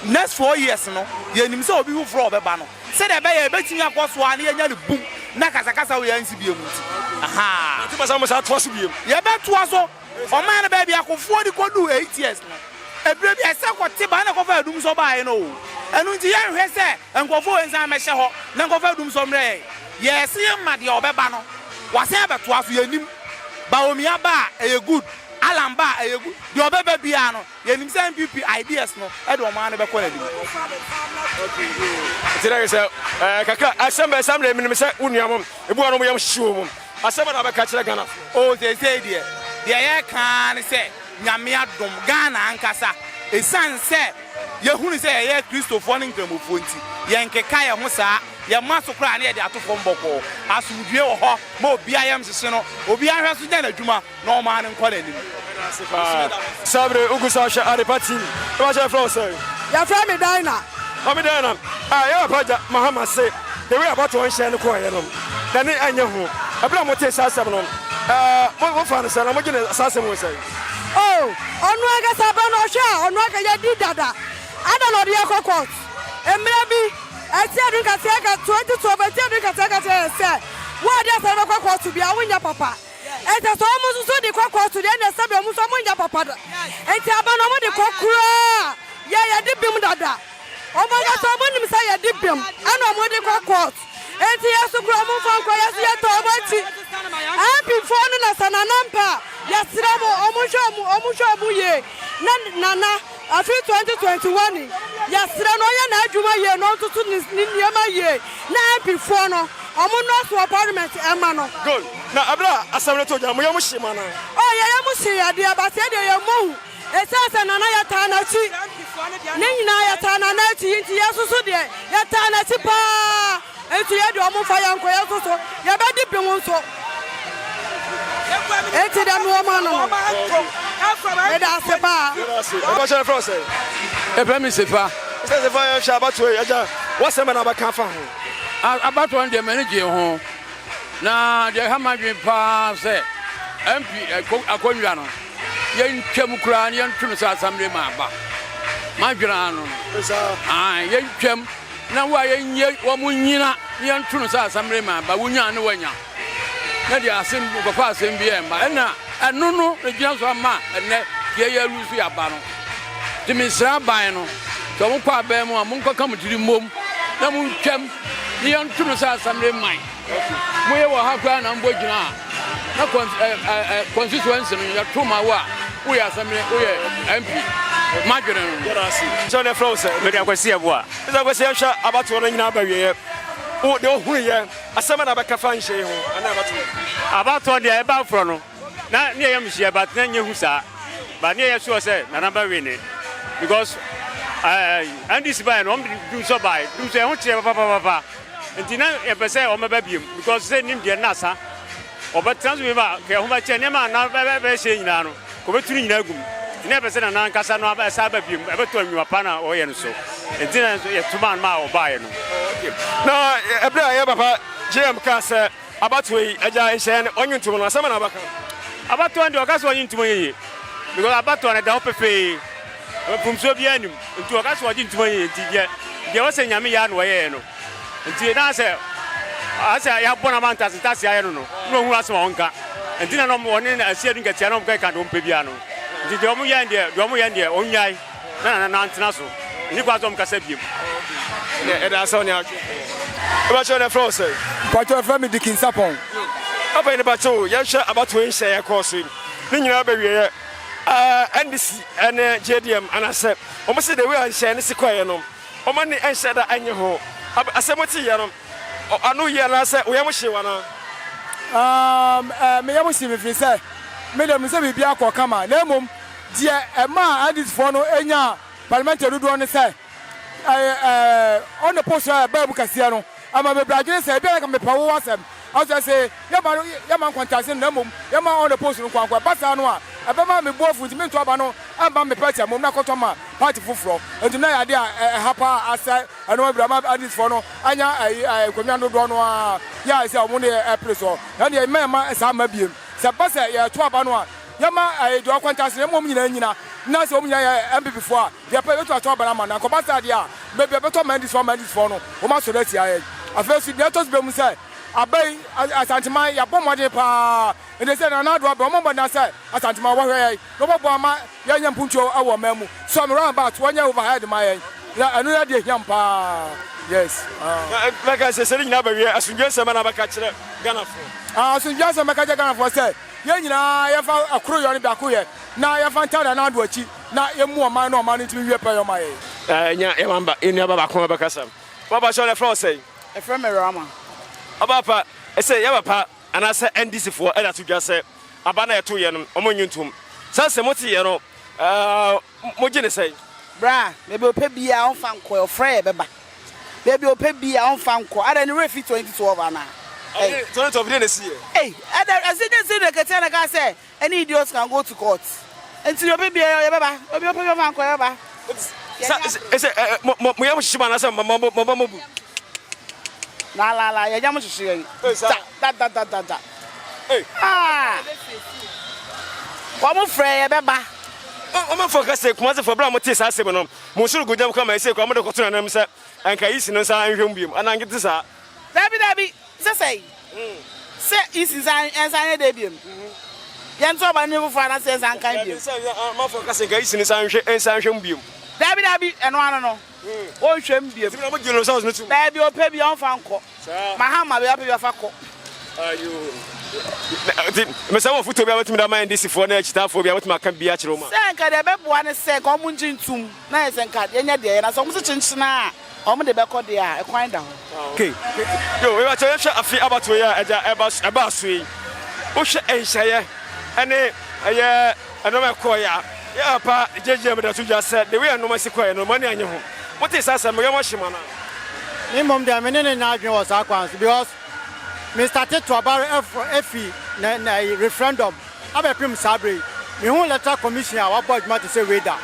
Next 4 years no, yɛnim sɛ obi foforɔ a ɔbɛba no, sɛdeɛ ɛbɛyɛ a yɛbɛtumi akɔ so ara na yɛanya no bum na kasakasa wei ansi biom nti. Ahaa. Nti masa mo san toa so biom? Yɛbɛtoa so. Ɔman no baabi akofoɔ de kɔduu 8 years no, ɛberɛ bi ɛsɛ kɔte ba na ɛkɔfa adum sɔ baeɛ no o. Ɛno nti yɛnhwɛ sɛ nkurɔfoɔ wei nsan mmɛhyɛ hɔ na nkɔfa adum sɔ mmrɛ yɛn. Yɛse yɛma deɛ ɔbɛba no wasan abɛtoa so, yɛnim. Bawumia ba a, ɛyɛ good. Alan ba a, ɛyɛ good. Deɛ ɔbɛba biara no, yɛnim sɛ NPP ideas no de ɔman no bɛkɔ n'anim. Nti na sɛ ɛɛ kakra asɛm bɛ saa mmerɛ menim sɛ wo nua mo ebi wɔ no mo yam hyehye wɔ mu asɛm na bɛka kyerɛ Ghana. Oh seesei deɛ deɛ yɛreka ara ne sɛ Nyame adom Ghana ankasa ɛsiane sɛ yɛhunu sɛ yɛyɛ Kristofoɔ ne Nkramofoɔ nti yɛnkeka yɛn ho saa. Yɛma so koraa na yɛde ato fam bɔkɔɔ. Asomdwoe wɔ hɔ ma obiara yam hyehye no. Obiara nhwɛ so nyɛ n'adwuma na ɔman no nkɔ n'anim. Meda ase paa. Saa bere wogu so ahwɛ Adepa TV. Mepa kyɛw yɛfrɛ wo sɛn? Yɛfrɛ me Dinah. Maame Dinah, ah yɛ papa Agya Mahama se the way abatoɔ nhyɛn no kɔɔeɛ no n'ani ɛnyɛ ho. Ɛberɛ a motee saa asɛm no, eh, mo mofaa no sɛn na mogye ne saa asɛm wei sɛn? Oh, ɔno ankasa bɛ no ɔhwɛ a ɔno anka yɛadi dada. Adɛn na ɔde yɛn kɔ court? Mmerɛ bi. Ɛte adu nkateɛ ka 2012 ɛte adu nkateɛ ka kyerɛ yɛn sɛ wo a de asɛm bɛkɔ kɔɔto biara wonyɛ papa. Enti sɛ wɔn nso so de kɔ kɔɔto deɛ ɛnna sɛbi wɔn nso wɔnyɛ papa da. Enti aba no wɔn de kɔ koraa yɛ yɛde bem dada. Wɔn ankasa wɔn nim sɛ yɛde bem ɛna wɔn de kɔ court. Enti yɛ so koraa wɔn mfa nkɔ yɛ so yɛtɔ wɔn akyi. MP foɔ no na sɛ Nana mpɛ a yɛsrɛ mo wɔn nhwɛ wɔn wɔn nhwɛ wɔn yie na Nana afe 2021 yi yɛsrɛ no ɔnyɛ n'adwuma yie na ɔntoto ne ne nneɛma yie na MP foɔ no wɔn nnɔɔso wɔ parliament ɛma no. Good. Na ɛberɛ a asɛm no too dwa no, mo yam hyee mo anaa? Oh yɛ yam hyee yɛ deɛ but yɛ deɛ yɛ mmɔ hu ɛsiane sɛ Nana yɛ taa n'akyi ne nyinaa yɛ taa Nana akyi nti yɛ nso so deɛ yɛ taa n'akyi paa nti yɛ deɛ ɔmo nfa yɛ nkɔ yɛ nso so yɛ bɛ di bem nso nti deɛ mewɔ ma no no meda ase paa. Mpakyɛ yɛfrɛ wo sɛn? Yɛfrɛ me Sefa. Sɛ Sefa yɛhwɛ abatoɔ yi agya w'asɛm bɛ na wobɛka afa ho? Abatoɔ no deɛ m'ani gyee ho. Na deɛ ɛha m'adwene paa sɛ MP akonnwa no yɛntwam koraa na yɛnto no sɛ asamire ma aba. M'adwene ara no no. Yɛntwam na wo a yɛnyɛ wɔn nyina na yɛnto no sɛ asamire ma aba. Wonya ne wanya. Na deɛ asɛm nkɔfa asɛm bi ɛmma. Ɛna ɛno no na gyina so ama ɛnɛ deɛ yɛalu so yɛaba no. Nti mesrɛ aban no sɛ wɔkɔ aban mu a monkɔka mo tiri mmom na montwam ne yɛnto no sɛ asamire man. Moyɛ wɔ ha koraa na mbɔ gyina a na constituency no yɛto ma wo a woyɛ asamire woyɛ MP. Madwene no. Yɛda ase. Sɛ ɔne frɛ wo sɛ. Mede Akwasi Aboa. Mr. Akwasi yɛnhwɛ abatoɔ no nyinaa ba wieɛ. Wo deɛ wohunuiɛ asɛm na bɛka fa nhyɛ yi ho anaa abatoɔ. Abatoɔ deɛ ɛba forɔ no na ne yɛyɛ mhyia but na nyɛ hu saa but ne yɛyɛ sure sɛ Nana bɛ win because uh, NDC baeɛ no wɔn de dum sɔ baeɛ dum sɔ ɛho kyerɛ papapapa. Nti na yɛpɛ sɛ wɔbɛba biom because sɛ nim deɛ na asa wɔbɛtena so biom a kɛ ho bɛkyɛ nneɛma a na bɛhyɛ nyinaa no kɔbɛtu no nyinaa gum nti na yɛpɛ sɛ nana ankasa no ɛsa aba biom ɛbɛto anwuma pa na ɔyɛ no so nti na yɛto maa no ma ɔbaeɛ no. Na ɛberɛ a yɛ papa JM kaa sɛ Abatoɔ yi agya nhyɛɛ no ɔnye ntom no asɛm na abaka. Abatoɔ no deɛ ɔka sɛ ɔnye ntom ɔnyɛ yie because abatoɔ no ɛda hɔ pefee mfomsoɔ biara nnim nti ɔka sɛ ɔgye ntom ɔnyɛ yie nti deɛ deɛ ɔsɛ nyame yɛ a na ɔyɛɛ no nti na sɛ asɛ yɛabɔ no ama ntase ntase ayɛ no no na ɔhunu asɛm a ɔnka nti na ɔne asia du nkatia na ɔmka ka deɛ ɔmpɛ biara no nti deɛ ɔmo yɛ deɛ deɛ ɔmo yɛ deɛ ɔnyae na nana no antena so nni kwan sɛ ɔmkasa biom. Ɛnɛ ɛda sɛ ɔne atwe. Ɛbɛkyɛ ɔne ɛfrɛ wo sɛ. Mpakyɛ ɛfrɛ me Dikin Sapɔn. Afei ne bakyɛ o yɛnhwɛ abatoɔ yi nhyɛ yɛkɔɔ so yi ne nyinaa bɛwieɛ NDC ne JDM anaasɛ wɔn se the way a nhyɛ ne si kɔeɛ no wɔn ani nhyɛ da nye ho asɛm te yɛ no ano yie anaasɛ wo yam hye wo anaa? Um, eh, me yam hye me firi sɛ me deɛ menim sɛ biribi akɔ kama na mmom Deɛ ɛmaa NDCfoɔ no nyaa parliamentary dodoɔ ne sɛ, ɛɛ on the post a ɛbaa mu kɛseɛ no, ɛma bebree adwene sɛ ebia na nka mepɛ wo asɛm. Nanso ɛse yɛmma no yɛmma nkɔntase no na mmom yɛmma on the post no nkoa nko. Ɛba saa no a, ɛbɛma me bo afu nti mento aba no mma me party a mmom na akɔtɔ ama party foforɔ. Enti na ɛyɛ adeɛ a ɛha paa asɛe nnoɔma bebree ama NDCfoɔ no anya ɛyi nkonnwa dodoɔ no ara yɛ a ɛsɛ wɔn ne ɛpere soɔ. Na ɛndeɛ mma yɛmma saa mma biem. Sɛ ɛba sɛ yɛto aba no a, Yɛma ɛyɛ deɛ ɔkwanta ase na yɛma wɔn nyinaa nyina na sɛ wɔn nyinaa yɛ NPP foɔ a deɛ pɛ yɛbɛtumi ato aba no ama no na nkɔba saa deɛ a baabi a ɛbɛtɔ ama NDC foɔ ama NDC foɔ no wɔn asɔre atia yɛn. Afei nso deɛ ɛtɔ so biom sɛ aba yi Asanteman yɛabɔ mmɔden paa nti sɛ Nana Addo aba wɔn mmɔ sɛ Asanteman wɔhwɛ yɛn na wɔbɛboa ama yɛanya mpuntuo wɔ ɔman mu so a me round about wɔnyɛ overhead ma yɛn na ɛno yɛ deɛ hia m paa yes. Mɛka sɛ sɛ ne nyinaa bɛwie asomdwoe nsɛm na bɛka kyerɛ Ghanafoɔ. Asomdwoe asɛm bɛka kyerɛ Ghanafoɔ sɛ Yɛn nyinaa yɛmfa koroyɔ ne biakoyɛ na yɛmfa ntaa Nana Addo akyi na yɛmmu ɔman na ɔman no ntumi nwie pɛyɔ ma yɛn. Nya yɛn mamba, yɛn nuaba baako bɛkasa. Papa kyɛw na ɛfrɛ wo sɛn? Ɛfrɛ me Rama. Ɔba pa, ɛsɛ yɛ papa anaasɛ NDC foɔ ɛde ato dwa sɛ aba no a yɛto yɛ no wɔn nnye ntom. Saa sɛ mote yɛ no ɛɛ mogye ne sɛn? Bra, baabi a ɔpɛ biara ɔmfa nkɔ, ɔfrɛ yɛ bɛba. Baabi a ɔpɛ biara ɔmfa nkɔ. Adɛn ne werɛ fi 2012 anaa? Ei. 2012 deɛ na ɛsi yɛ. Ei, ɛdɛ ɛsi ne si ne ketewa na ɛka sɛ any idiot can go to court. Nti deɛ ɔpɛ biara yɛbɛba. Baabi a ɔpɛ biara ɔmfa nkɔ yɛbɛba. Sa ɛsɛ mo mo mo yam hyehye mo anaasɛ mo mo mo mo mo bu. La la la yɛn yam hyehye yɛn. Da da da da da. Ah. Wɔn frɛ yɛbɛba. Ɔmanfoɔ ka sɛ Kumasefoɔ berɛ a motee saa asɛm no, mo soro gu gyam koraa ma ɛsei koraa mode kɔto nananom sɛ anka EC no nsa nhwɛ mu biom anaa nkete saa? Dabi dabi, sɛ sɛi? Sɛ EC nsa nsa nyɛ dɛ biom? Yɛnto aba no foforɔ anaasɛ yɛnsa nkan biom? Dabi, sɛ ɔmanfoɔ ka sɛ nka EC no nsa nhwɛ nsa nhwɛ mu biom. Dabi dabi, ɛno ano no, wɔnhwɛ mu biom. Nti na mogye results no tom? Dabi, ɔpɛ bi a ɔmfa nkɔ. Mahama baabi apɛ bi afa kɔ. Nti mesɛ wɔ foto bi a wobɛtumi de ama NDC foɔ ne akyitaafoɔ bi a wobɛtumi aka bi akyerɛ wɔn a. Sɛ nka deɛ ɛbɛboa ne sɛ nka wɔn ngye ntum na yɛ sɛ nka yɛnyɛ deɛ yɛ na sɛ wɔn se kyenkyene a wɔn de bɛkɔ deɛ a ɛkwan da hɔ. Okay yo mebakyɛ yɛhwɛ afe abatoɔ yi a agya ɛba ɛbaa so yi wohwɛ nhyɛeɛ ɛne ɛyɛ Nnoɔma ɛkɔeɛ a, yɛ papa gyegyeɛ meda to dwa sɛ the way a nnoɔma si kɔeɛ no m'ani annye ho. Motee saa asɛm no, yam ahye mo anaa? Me mmom deɛ me ne no nyɛ adwene wɔ saa kwan so because me starte to aba ɛfiri na na referendum abɛpem saa berɛ yi me hu electoral commission a wabɔ adwuma te sɛ wei da.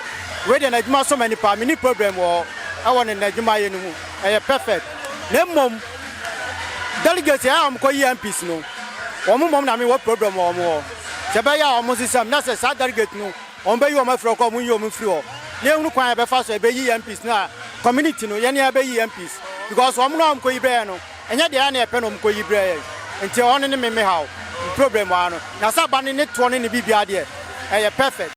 Wei deɛ n'adwuma sɔ m'ani paa, menni problem wɔ hɔ ɛwɔ ne n'adwuma yɛ no mu, ɛyɛ perfect. Na mmom delegates a wɔkɔ yi MPs no, wɔn mmom na me wɔ problem wɔ wɔn hɔ. Sɛ ɛbɛyɛ a wɔn nsesa mu na sɛ saa delegate no wɔn bɛyi wɔn afiri hɔ koraa wɔn nyi wɔn mfiri hɔ na yɛhunu kwan a yɛbɛfa so a yɛbɛyi MPs no a community no yɛne yɛbɛyi MPs because wɔn no a wɔn kɔyi brɛ yɛn no ɛnyɛ deɛ yɛn na yɛpɛ na wɔn kɔyi brɛ yɛn nti ɛhɔ no ne me me haw me problem wɔ ha no na sɛ aba no ne toɔ ne ne biribiara deɛ ɛyɛ perfect.